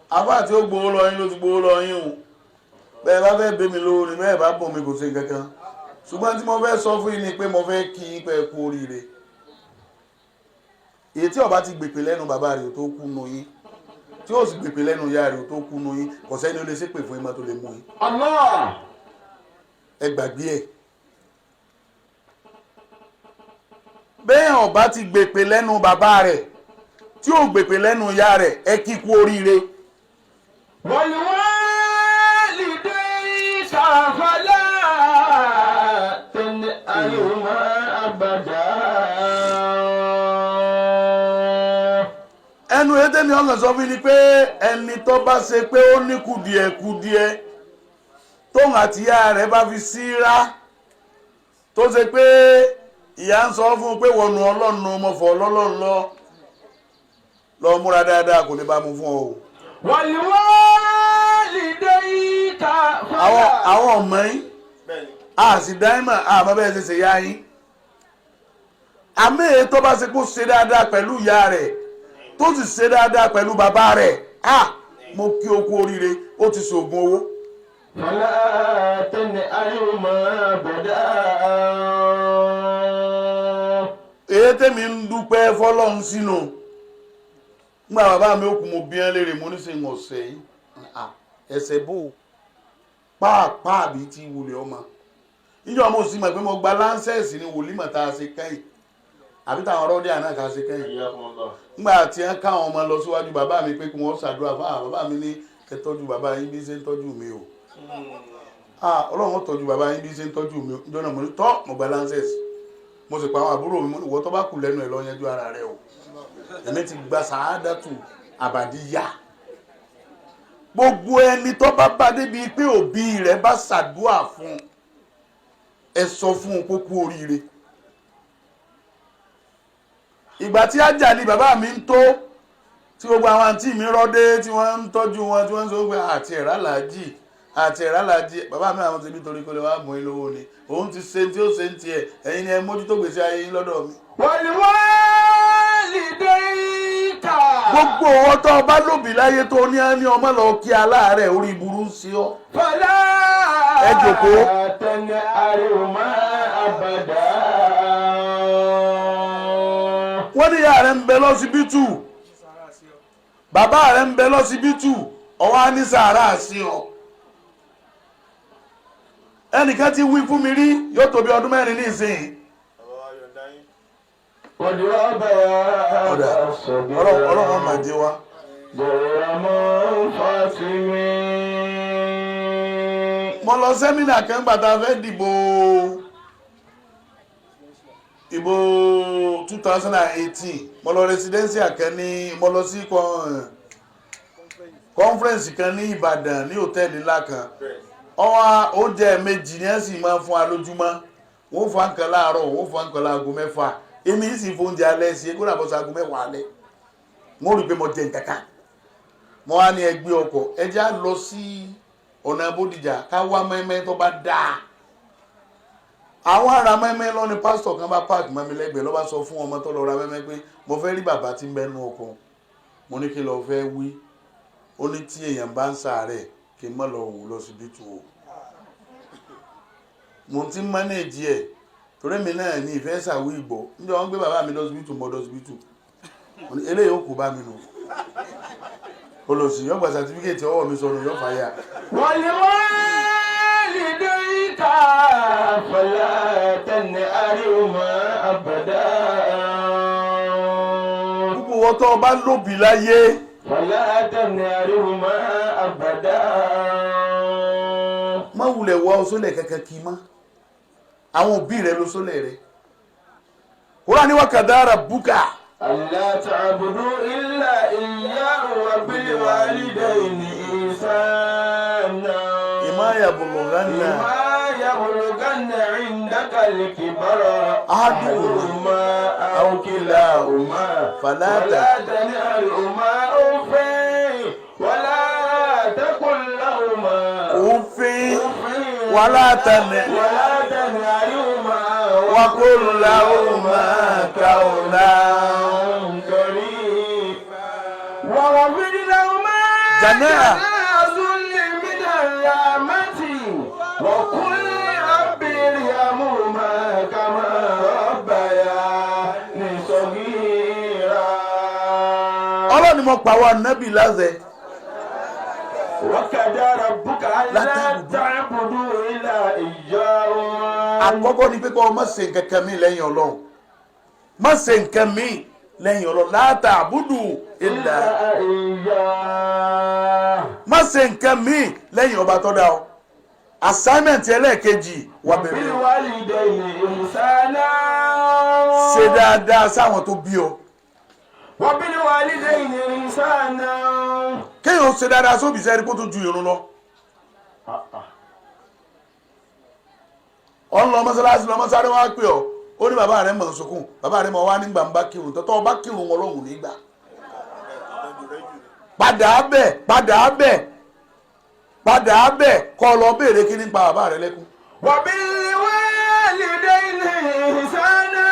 Àfáà tí ó gbowó lọ yín ló ti gbowó lọ yín o. Bẹ́ẹ̀ bá fẹ́ bẹ́ mi lówó ni, bẹ́ẹ̀ bá bọ̀ mi, kò sí kankan. Ṣùgbọ́n tí mo fẹ́ sọ fún yín ni pé mo fẹ́ kí yín pé ẹ kú oríire. Èyí tí ó bá ti gbèpè lẹ́nu bàbá rẹ̀ tó kú nu yín, tí ó sì gbèpè lẹ́nu ìyá rẹ̀ tó kú nu yín, kò sẹ́ni ó lè ṣépè fún yín mọ́ tó lè mú yín. Allah. Ẹ gbàgbé ẹ̀. Bẹ́ẹ̀ ó bá ti gbèpè lẹ́nu bàbá rẹ̀, tí ó gbèpè lẹ́nu ìyá rẹ̀, ẹ kí kú oríire. ولوالديك فلا تنهرهما أبدا. Ẹnu ètèmi ọ̀sán sọ fún mi pé ẹni tó bá ṣe pé ó ní kùdìẹ̀kùdìẹ̀ tóun àti ìyá rẹ̀ bá fi síra, tó ṣe pé ìyá ń sọ fún un pé wọnú ọlọ́run, ọmọ fọ ọlọ́run lọ lọ múra dáadáa, kò lè bá mu fún ọ o. ولوالديك Àwọn فلا àwọn ọmọ yín a sì dáìmọ̀ àmọ́ bẹ́ẹ̀ ṣe ṣe yá yín. Àmì èyí tó bá ṣe kó ṣe dáadáa pẹ̀lú ìyá rẹ̀, tó sì ṣe dáadáa pẹ̀lú bàbá rẹ̀, a mo kí o kú oríire, ó ti ṣoògùn owó. فلا تنهرهما أبدا. Èyí tèmi ń dúpẹ́ fọlọ́run sínú nígbà bàbá mi ó kú, mo bí ẹ́ léèrè, mo ní sèǹ ọ̀sẹ̀ yìí, ẹsẹ̀ bò ó pàápàá bí ti wulẹ̀ ọmọ níjọ́. Mo sì mọ̀ pé mo gba láńsẹ̀sì ní wòlímọ̀ tá a ṣe kẹ́yìn, àbí táwọn rọ́dí àná tá a ṣe kẹ́yìn, nígbà tí wọ́n káwọn ọmọ lọ síwájú bàbá mi pé kí wọ́n ṣàdúrà fún àwọn bàbá mi ní ẹ tọ́jú bàbá yín bí ṣe ń tọ́jú mi o. Ọlọ́run ó tọ́jú bàbá yín bí ṣe ń tọ́jú mi o. Níjọ́ náà mo ní tọ́ mo gba láńsẹ̀sì, mo sì pa àwọn àbúrò mi, mo ní ìwọ tó bá kù lẹ́nu ẹ̀ lọ yanjú ara rẹ o. Èmi ti gba sàádàtù àbàdíyà. Gbogbo ẹni tó bá bá débi pé òbí rẹ̀ bá ṣàdúà fún ẹ, sọ fún un kó kú oríire. Ìgbà tí ájàlí bàbá mi ń tó, tí gbogbo àwọn àǹtí mi rọ́dé, tí wọ́n ń tọ́jú wọn, tí wọ́n ń sọ pé àti ẹ̀rá làájì, àti ẹ̀rá làájì, bàbá mi àwọn ti bí torí kó lè wá mú in lówó ni òun ti ṣe tí ó ṣe ń tiẹ̀. Ẹ̀yin ni ẹ mójútó gbèsè ayé yín lọ́dọ̀ mi. ولوالديك Gbogbo owó tó o bá lòbí láyé tó ní á ní ọmọ lọ kí aláàárẹ̀, orí burú ń ṣe ọ́. فلا Ẹ jókòó. تنهرهما أبدا. Wọ́n ní ìyá rẹ̀ ń bẹ lọ́sibítù, bàbá rẹ̀ ń bẹ lọ́sibítù, ọwọ́ á ní sàárà sí ọ. Ẹnìkan ti wí fún mi rí, yóò tó bí ọdún 4 ní ìsìn. قد ربيا Ọ̀dà ọlọ́run máa jẹ wá. غير منفصم. Mo lọ seminar kan gbà tá a fẹ́ dìbò ìbò 2018. Mo lọ residential kan ní, mo lọ sí conference kan ní Ìbàdàn, ní hòtẹ́ẹ̀lì ńlá kan. Ọwọ́ oúnjẹ méjì ni ẹ sì máa ń fún wa lójúmọ́. Wọ́n fún wa nǹkan láàárọ̀, wọ́n fún wa nǹkan láago 6. Èmi sì fún oúnjẹ alẹ́ sí kó dàbọ̀ sí aago 10 alẹ́. Wọ́n rí i pé mo jẹ nǹkan kan. Mo wá ní ẹgbẹ́ ọkọ̀, ẹ já lọ sí ọ̀nà Bódìjà ká wá mẹ́mẹ́ tó bá dáa. Àwọn ará mẹ́mẹ́ lọ ní pásítọ̀ kan bá páàkì mọ́ mi lẹ́gbẹ̀ẹ́, ló bá sọ fún ọmọ tó lọ ra mẹ́mẹ́ pé mo fẹ́ rí bàbá tí ń bẹ́nu ọkọ̀. Mo ní kí lọ fẹ́ wí? Ó ní tí èèyàn bá ń ṣàárẹ̀, kí n má lọ wò lọ́sibítù o. Mo ti ń manage ẹ̀ torí mi náà ní ìfẹ́ ṣàwí ìgbọ́. Níjọ́ wọ́n gbé bàbá mi lọ́sibítù, mọ́ lọ́sibítù, eléyìí ó kó bá mi nù. Olùsìn yóò gba certificate ọwọ́ mi sọnù, yóò fàyà. ولوالديك فلا تنهرهما أبدا. Gbogbo wọn tó o bá lóbi láyé, فلا تنهرهما أبدا. Má wulẹ̀ wọ sólẹ̀ kankan kì í mọ́. Àwọn òbí rẹ ló sólẹ̀ rẹ. Kúrò ní وقضى ربك. ألا تعبدوا إلا إياه وبالوالدين إحسانا. إما يبلغن إما يبلغن عندك الكبر أحدهما أحدهما أو كلاهما فلا فلا تنهرهما أف ولا تقل لهما أف أف ولا تنه ولا تنهرهما وقل لهما قولا كريما واغفر لهما. Janaha. ذل من الرحمة وقل رب ارحمهما كما ربياني صغيرا. Ọlọ́run ni mo pa wa nábì láṣẹ. وقضى ربك لا ألا تعبدوا. تعبدوا إلا إياه. Àkọ́kọ́ ni pé kọ́ ọ má ṣe nǹkan kan mí lẹ́yìn Ọlọ́run, má ṣe nǹkan mí lẹ́yìn Ọlọ́run. La ta'budu illa إلا إياه. Má ṣe nǹkan mí lẹ́yìn ọba tó dá ọ. Assignment ẹlẹ́ẹ̀kejì wà bẹ̀rẹ̀. وبالوالدين إحسانا. Ṣe dáadáa sáwọn tó bí ọ. وبالوالدين إحسانا. Kéèyàn ṣe dáadáa sóbì sẹ́ni kó tó ju irun lọ. Ọ ń lọ mọ́sálásí lọ mọ́sálásí wá pè ọ́, ó ní bàbá rẹ̀ mọ̀ ń sunkún, bàbá rẹ̀ mọ̀ wá nígbà ń bá kírun tọ́tọ́ ọba kírun Ọlọ́run nígbà. Padà bẹ̀, padà bẹ̀, padà bẹ̀, kọ́ lọ béèrè kí nípa bàbá rẹ̀ lẹ́kún. وبالوالدين إحسانا.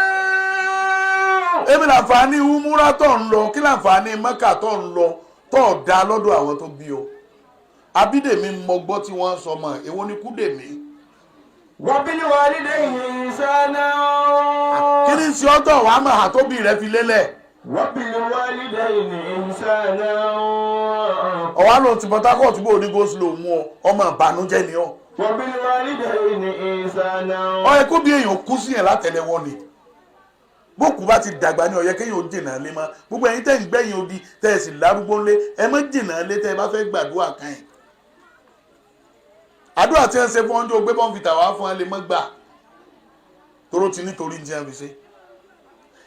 Èmi làǹfààní umura tó ń lọ, kí làǹfààní mẹ́kà tó ń lọ tó dá lọ́dọ̀ àwọn tó bí ọ? Abídèmí mọ gbọ́ tí wọ́n sọ mọ́, èwo ni Kúdèmí? وبالوالدين إحسانا. Kí ni ṣe ọ́tọ̀ wàá mọ̀ àtóbí rẹ fi lélẹ̀? وبالوالدين إحسانا. Ọ̀wá ló ti Port Harcourt bó ní go slow mú ọ, ọmọ ìbànújẹ́ ni ọ. وبالوالدين إحسانا. Ó yẹ kó bí èèyàn kú sí yẹn látẹlẹwọ ni. Bókù bá ti dàgbà ní ó yẹ kéèyàn ó jìnnà lé mọ́. Gbogbo ẹ̀yin tẹ́ ń gbẹ̀yìn odi tẹ́ ẹ sì lárúgbó ńlé, ẹ má jìnnà lé tẹ́ ẹ bá fẹ́ gbàdúrà kan yìí. Àdúrà tí wọ́n ṣe fún ọjọ́ gbé bọ́ǹfìtà wá fún ẹ lè mọ́ gbà toró ti nítorí ní tí wọ́n fi ṣe.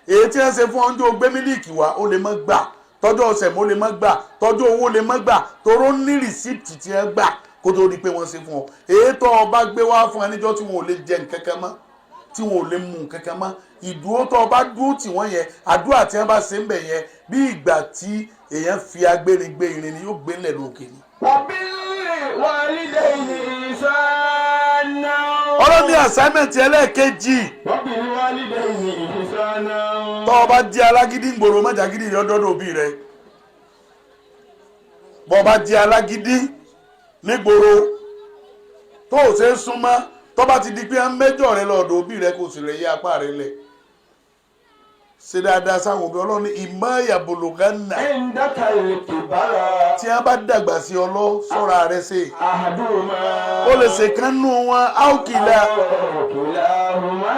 Èyí tí wọ́n ṣe fún ọjọ́ gbé mílíìkì wá, ó lè mọ́ gbà. Tọ́jọ́ ọ̀sẹ̀ mo lè mọ́ gbà, tọ́jọ́ owó lè mọ́ gbà, toró ní rìsíìtì tí wọ́n gbà kó tó di pé wọ́n ṣe fún ọ. Èyí tó o bá gbé wá fún ẹ níjọ́ tí wọn ò lè jẹ nǹkan kan mọ́, tí wọn ò lè mú nǹkan kan mọ́, ìdúró tó o bá dúró tì wọ́n yẹn, àdúrà tí wọ́n bá ṣe ń bẹ̀ yẹn, bí ìgbà tí èèyàn fi agbérin gbé irin ni, yóò gbé ńlẹ̀ lókè ni. وبالوالدين إحسانا. Ọlọ́ni assignment ẹlẹ́ẹ̀kejì. وبالوالدين إحسانا. Tọ́ ọ bá jẹ́ alágídí ń gbòòrò, mọ́jàgídí rẹ ọdọ́dọ̀ òbí rẹ. Bọ́ ọ bá jẹ́ alágídí nígboro tó o ṣe é súnmọ́, tó bá ti di pé ń mẹ́jọ rẹ lọ́dọ̀ òbí rẹ, kò sì rẹ̀ yí apá rẹ lẹ̀. Ṣe dáadáa sáwọn òbí. Ọlọ́run ní ìmọ̀ ìyàbòlògánà. عندك الكبر. Tí wọ́n bá dàgbà sí ọ lọ, sọ́ra rẹ ṣe. أحدهما Ó lè ṣe kán nù wọn áòkìlà أو كلاهما.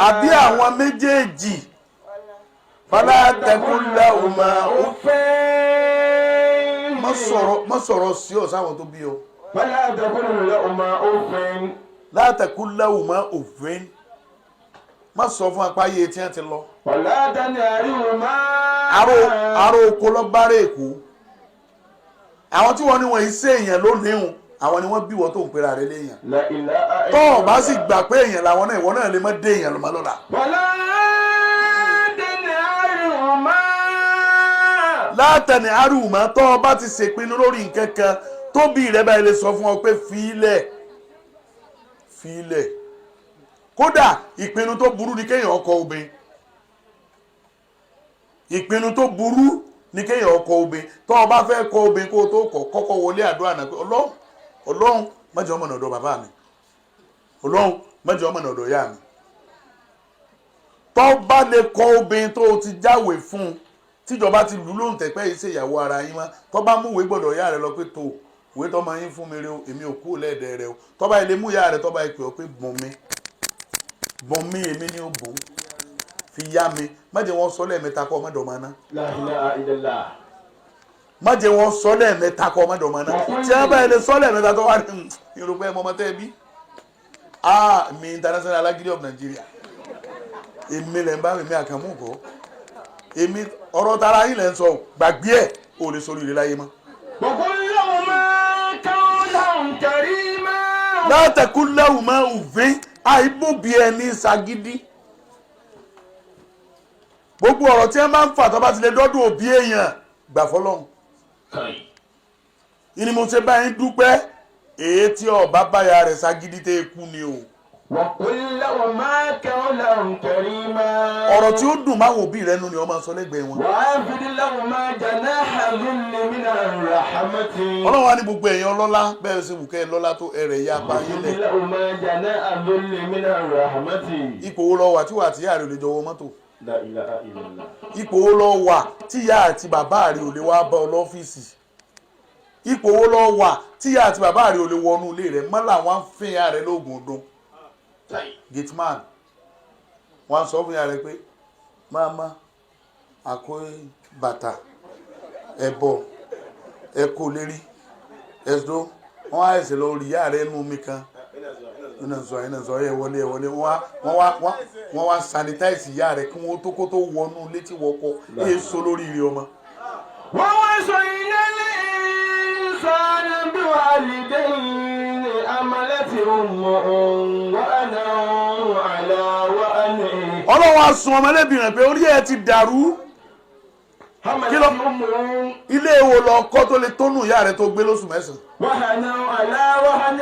Àbí àwọn méjèèjì, fala taqul lahuma uff. أف. Má sọ̀rọ̀, má sọ̀rọ̀ sí ọ sáwọn tó bí ọ. فلا تقل لهما أف. La taqul lahuma uffin, má sọ fún apáyé tí wọ́n ti lọ. ولا تنهرهما. Aró oko lọ bára èkó, àwọn tí wọ́n ní wọ́n yìí ṣe èèyàn lónìí hùn, àwọn ni wọ́n bí wọ́n tó ń pera rẹ léèyàn. لا إله Tó o bá sì gbà pé èèyàn làwọn náà, ìwọ náà lè má dé èèyàn lọ́mọ lọ́la. ولا تنهرهما. Látẹ̀ni arúmọ́, tó o bá ti ṣèpinnu lórí nǹkan kan, tóbi rẹ báyìí lè sọ fún ọ pé fílẹ̀, fílẹ̀. Kódà ìpinnu tó burú ni kéèyàn ọkọ obìnrin, ìpinnu tó burú ni kéèyàn ọkọ obìnrin. Tó o bá fẹ́ kọ obìnrin, kó o tó kọ, kọ́kọ́ wọlé àdúrà náà pé Ọlọ́run, Ọlọ́run, má jẹ́ ọmọ náà ọ̀dọ̀ bàbá mi, Ọlọ́run, má jẹ́ ọmọ náà ọ̀dọ̀ ìyá mi. Tó bá lè kọ obìnrin tó o ti jáwèé fún un, tíjọba ti lù lóhùn tẹ̀pẹ́ yìí ṣe ìyàwó ara yín mọ́, tó bá mú ìwé gbọ́dọ̀ ìyá rẹ lọ pé tó ìwé tó máa yín fún mi rẹ o, èmi ò kú lẹ́ẹ̀dẹ̀ rẹ o. Tó bá ilé mú ìyá rẹ, tó bá ìpè ọ pé bùn mi, bùn mi, èmi ni ó bùn fi yá mi, má jẹ́ wọ́n sọ lẹ́ẹ̀mẹ́ta kọ́ ọmọdé ọmọ náà. لا إله إلا الله. Má jẹ́ wọ́n sọ lẹ́ẹ̀mẹ́ta kọ́ ọmọdé ọmọ náà. Tí wọ́n bá ilé sọ lẹ́ẹ̀mẹ́ta, tó wà ní irúgbẹ́ ọmọ tẹ́ bí ah mi international alágídí of Nigeria, èmi lẹ́ ń bá mi àkànmú kọ́, èmi ọ̀rọ̀ tara yín lẹ́ ń sọ, gbàgbé ẹ̀, ò lè sórí ilé láyé mọ́. وقل لهما قولا كريما. Látẹ̀kú lẹ́wù máa òfin àìbòbí ẹni ṣagídí. Gbogbo ọ̀rọ̀ tí wọ́n máa ń fà, tó bá ti lè dọ́dún òbí èèyàn, gbà fọlọ́hún. Ìní mo ṣe báyìí dúpẹ́ èyí tí ọba báyà rẹ̀ ṣagídí tẹ́ kú ni o. وقل لهما قولا كريما. Ọ̀rọ̀ tí ó dùn máwọn òbí rẹ nú ni wọ́n máa sọ lẹ́gbẹ̀ẹ́ wọn. واخفض لهما جناح الذل من الرحمة. Ọlọ́run wa ní gbogbo ẹ̀yin ọlọ́lá, bẹ́ẹ̀ ṣe wù kẹ́ ẹ lọ́lá tó, ẹrẹ̀ ya apá yín واخفض lẹ̀. لهما جناح الذل من الرحمة. Ipò wo lọ wà tí wà àti ìyá rẹ ò lè jọ wọ mọ́tò? لا إله إلا الله. Ipò wo lọ wà tí ìyá àti bàbá rẹ ò lè wá bá ọ lọ́fíìsì? Ipò wo lọ wà tí ìyá àti bàbá rẹ ò lè wọnú ilé rẹ mọ́? Làwọn á fín ìyá rẹ lóògùn ọdún gateman, wọn sọ fún ìyá rẹ pé máma àkó bàtà ẹbọ ẹkọ lérí ẹsùn, wọn á ẹsẹ lọ rí ìyá rẹ nú omi kan iná sọ, iná sọ, ẹ wọlé, ẹ wọlé. Wọ́n wá sanitize ìyá rẹ kí wọ́n tó kó tó wọnú létí wọkọ èso lórí ire ọmọ. ووصينا الإنسان بوالديه حملته أمه وهنا على وهن. Ọlọ́wọ́ á sun ọmọlẹ́bìnrin pé orí ẹ ti dàrú. حملته أمه Ilé wo lọ kọ́ tó lè tónú ìyá rẹ tó gbé lóṣù 9? وهنا على وهن.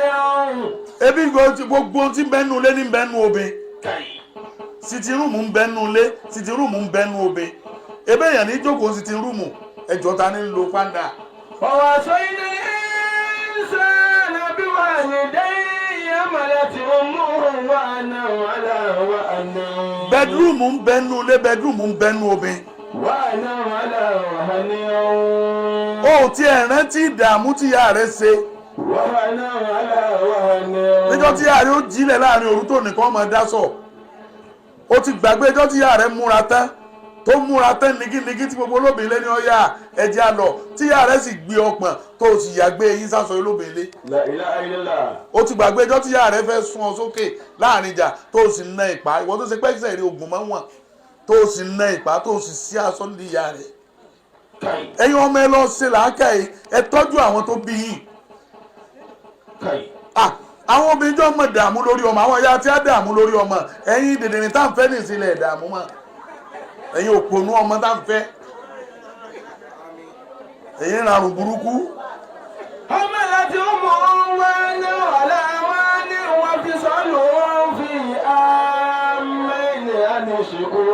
Ebi gbogbo ohun tí ń bẹ́nu ilé ní ń bẹ́nu obìn, sitting room ń bẹ́nu ilé, sitting room ń bẹ́nu obìn. Ebe èèyàn ní jókòó sitting room, ẹjọ́ ta ní lo panda? ووصينا الإنسان بوالديه حملته أمه وهنا على وهن. Bedroom ń bẹ́nu ilé, bedroom ń bẹ́nu obìn. وهنا على وهن. Ó ti ẹ̀ rántí ìdààmú tí ìyá rẹ ṣe وهنا على وهن. níjọ́ tí ìyá rẹ ó jílẹ̀ láàrin òru tó nìkan ọmọ dá sọ. Ó ti gbàgbé ẹjọ́ tí ìyá rẹ múra tán, tó múra tán nigínigí tí gbogbo olóbìnrin lé ní ọyá ẹjẹ́ àlọ́, tí ìyá rẹ sì gbé ọpọ̀n tó o sì yàgbé eyín sásọ olóbìnrin lé. لا إله إلا الله. Ó ti gbàgbé ẹjọ́ tí ìyá rẹ fẹ́ sún ọ sókè láàrin ìjà tó o sì na ìpá, ìwọ tó ṣe pẹ́sẹ̀ rí ogun mọ́ wọn, tó o sì na ìpá, tó o sì sí aṣọ nídìí ìyá rẹ. كي Ẹ̀yin ọmọ, ẹ lọ ṣe làákàyè, ẹ tọ́jú àwọn tó bí yín. كي Ah, àwọn obìnrin jọ mọ̀ dààmú lórí ọmọ, àwọn ìyá tí á dààmú lórí ọmọ. Ẹ̀yin dìndìnrín tá à ń fẹ́ ní ìsìnlẹ̀ dààmú mọ́. Ẹ̀yin òpònú ọmọ tá à ń fẹ́, ẹ̀yin rarùn burúkú. حملت أمه وهنا على وهن وفصاله في عامين أن اشكر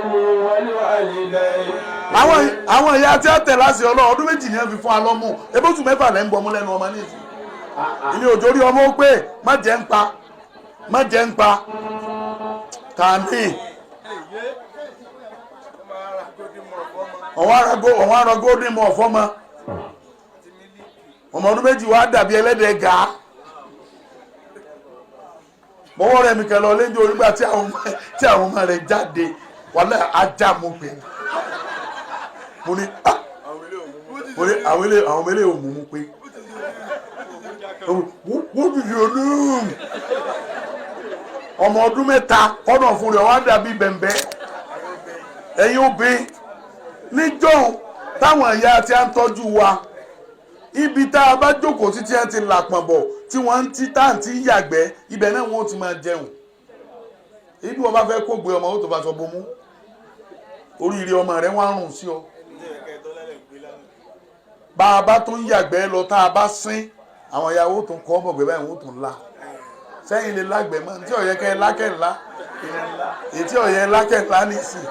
ولوالديك. Àwọn ìyá tí á tẹ̀ láti ọlọ́ ọdún 2 ní ẹ fi fún alọ́mú ebóṣù 6 lẹ́ ń bọmú lẹ́nu ọmọ ní ìsìn ilé òjò rí ọmọ ó pé má jẹ́ ń pa, má jẹ́ ń pa tàní. Ọ̀wọ́n ara golden mọ̀ fọ́mọ ọmọ ọdún 2 wá dàbí ẹlẹ́dẹ̀ẹ́ gàá mọ́wọ́ rẹ̀ mi kẹlẹ́ ọlẹ́njọ́ onígbà tí àwọn ọmọ rẹ̀ jáde wàhálà ajá mo pè é, mo ní ah, mo ní àwọn ilé òmù mú pé wọ́n ti fi olóòrùn ọmọ ọdún 3 kọ́nà fún rẹ̀ wá dàbí bẹ̀m̀bẹ̀. Ẹ̀yin obìnrin níjọ́ táwọn ìyá tí a ń tọ́jú wa, ibi tá a bá jókòó títí ẹ ti làpọ̀n bọ̀ tí wọ́n ń tí táǹtí yàgbẹ́, ibẹ̀ náà wọ́n ti máa jẹun. Ibi wọn bá fẹ́ kó gbé ọmọ ó tó bá sọ bomú, oríire ọmọ rẹ wọ́n á rùn sí ọ. Bá a bá tó ń yàgbẹ́ lọ, tá a bá sín, àwọn ìyàwó tó ń kọ́ bọ̀ gbé báyìí, wọ́n tó ń la sẹ́yìn lè lágbẹ̀ mọ́ tí ọ̀yẹ́ kẹ́ lákẹ́ ńlá, ètí ọ̀yẹ́ lákẹ́ ńlá nìsín.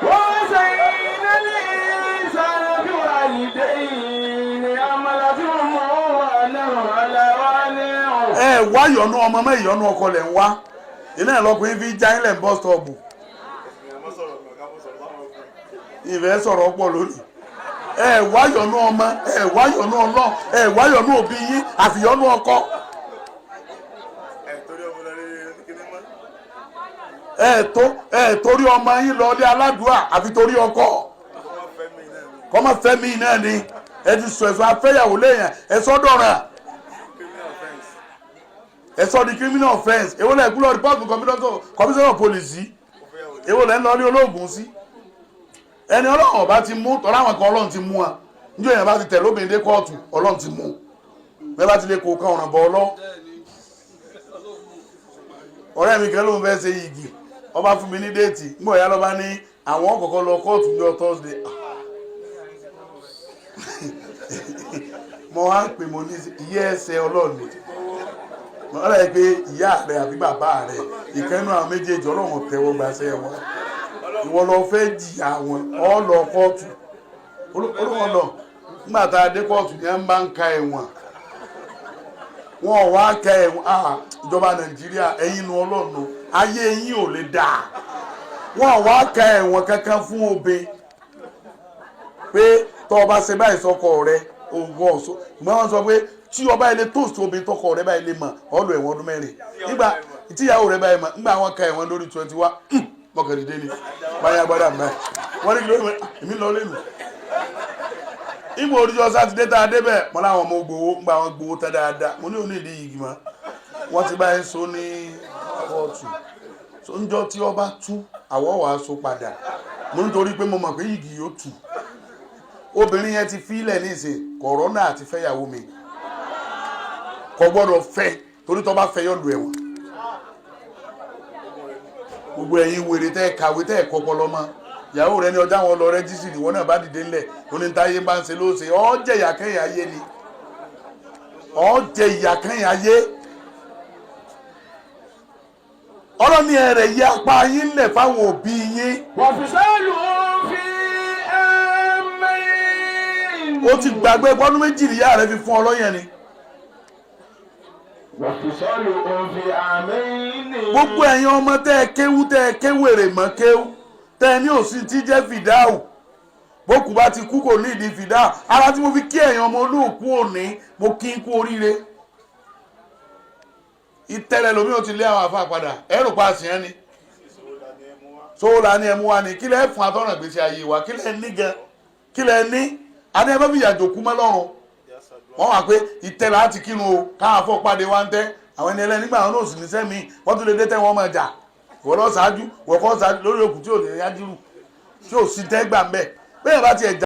ووصينا الإنسان بوالديه حملته أمه وهنا على وهن. Ẹ wá ìyọnu ọmọ mọ́, ìyọnu ọkọ lẹ̀ ń wá. Iná ẹ̀ lọkùnrin fi já ilẹ̀ ń bọ́ stop. Ìfẹ́ sọ̀rọ̀ pọ̀ lónìí. Ẹ wá ìyọnu ọmọ, ẹ wá ìyọnu ọlọ́, ẹ wá ìyọnu òbí yín, àfìyọnu ọkọ. Torí ọmọ lọ rí kíní mọ́. Ẹ tó ẹ torí ọmọ yín lọ ilé aládùúà, àfi torí ọkọ. Wọ́n fẹ́ mi náà ni. Kọ́mọ fẹ́mi náà ni. Ẹ ti sọ ẹ̀sọ́ afẹ́yàwó léèyàn, ẹ sọ dọ̀ràn. Criminal offence. Ẹ sọ di criminal offence. Èwo lẹ kú lọ report commissioner of police sí? Èwo lẹ ń lọ ní olóògùn sí? Ẹni Ọlọ́run ọba ti mú tọ́lá, àwọn kan Ọlọ́run ti mú wa. Níjọ́ èèyàn bá ti tẹ̀ lóbìnrin dé kóòtù, Ọlọ́run ti mú bẹ́ẹ̀ bá ti lè kó kan ọ̀ràn bọ̀ ọlọ́. Ọ̀rẹ́ mi kan ló ń fẹ́ ṣe yìgì, ọba fún mi ní date ń bọ̀ ya, lọ́ba ní àwọn kọ̀ọ̀kan lọ kóòtù ní Thursday. Mo wá ń pè, mo ní iye ẹsẹ̀ Ọlọ́run ni. Wọ́n rẹ̀ pé ìyá rẹ̀ àbí bàbá rẹ̀ ìkẹ́nu àwọn méjèèjì, Ọlọ́run tẹ́wọ́ gbaṣẹ́ wọn. Ìwọ lọ fẹ́ jìyà wọn, ọ lọ kóòtù. Olóhùn lọ. Nígbà tá a dé kóòtù ni ẹ ń bá ń ka ẹ̀wọ̀n. Wọn ò wá ka ẹ̀wọ̀n. Ìjọba Nàìjíríà, ẹ̀yin nu Ọlọ́run, ayé yín ò lè dáa. Wọn ò wá ka ẹ̀wọ̀n kankan fún obìnrin pé tọ́ ọba ṣe báyìí sọkọ rẹ oògùn ọ̀ṣọ́. Ṣùgbọ́n wọ́n sọ pé tí ọba ilé tóòsì obìnrin tọkọ rẹ báyìí lè mọ̀, ọ lọ ẹ̀wọ̀n ọdún 4. Nígbà tíyàwó rẹ báyìí mọ̀, nígbà wọn ka ẹ̀wọ̀n lórí 21, mọ̀kàndínlé ni báyà gbọ́dọ̀ mẹ́ wọ́n ní kí ló ń èmi lọ lẹ́nu. Ìgbò oríṣi Sátidé tá a débẹ̀, mọ́ láwọn ọmọ gbowó. Ńgbà wọn gbowó tán dáadáa, mo ní òní ìdí yìí mọ́, wọ́n ti báyìí so ní kóòtù so ńjọ́ tí ọba tú àwọ̀ wàá so padà. Mo nítorí pé mo mọ̀ pé yìgì yóò tú. Obìnrin yẹn ti fílẹ̀ nísìn kọ̀rọ́nà àti fẹ́yàwó mi kò gbọ́dọ̀ fẹ́, torí tó bá fẹ́ yọ lu ẹ̀wọ̀n. Gbogbo ẹ̀yin wèrè tẹ́ ẹ kàwé, tẹ́ ẹ kọ́pọlọ mọ́, ìyàwó rẹ ní ọjà wọn lọ rẹ́jísìrì, ìwọ náà bá dìde ńlẹ̀ oníntàyé bá ń ṣe ló ṣe. Ọ́ jẹ ìyà kẹ́yìn ayé ni, ọ́ jẹ ìyà kẹ́yìn ayé. Ọlọ́ni ẹ̀rẹ̀ yí apá yín lẹ̀ fáwọn òbí yín. وفصاله في عامين. Ó ti gbàgbé pọ́dún 2 ìyá rẹ fi fún ọ lọ́yàn ni. وفصاله في عامين. Gbogbo ẹ̀yin ọmọ tẹ́ ẹ kéwú, tẹ́ ẹ kéwèrè mọ́ kéwú, tẹ́ ẹ ní òsì tí jẹ́ fìdáhù, bókù bá ti kú kò ní ìdí fìdáhù. Ara tí mo fi kí ẹ̀yin ọmọ olóòkú òní, mo kí n kú oríire. Ìtẹ́lẹ̀ lomi ò ti lé àwọn àfa padà, ẹ̀rù pa àṣìyàn ni sówó la ní ẹmu wa ni. Kí lẹ́ fún atọ́nà gbèsè ayé wa? Kí lẹ́ ní gan? Kí lẹ́ ní? Adé ẹ bá fi ìyàjò kú mọ́ lọ́rùn. Wọ́n wà pé ìtẹ́ láti kírun o, káwọn afọ pàdé wa ń tẹ́ àwọn ẹni ẹlẹ́ni nígbà wọn náà sì ní sẹ́mi, wọ́n tún lè dé tẹ́ wọn máa jà. Wọ́n lọ ṣáájú, wọ́n kọ́ ṣáájú lórí òkú tí ò ní yájú, tí ò sí tẹ́ gbà ń bẹ̀ bẹ́ẹ̀ bá tiẹ̀ jà.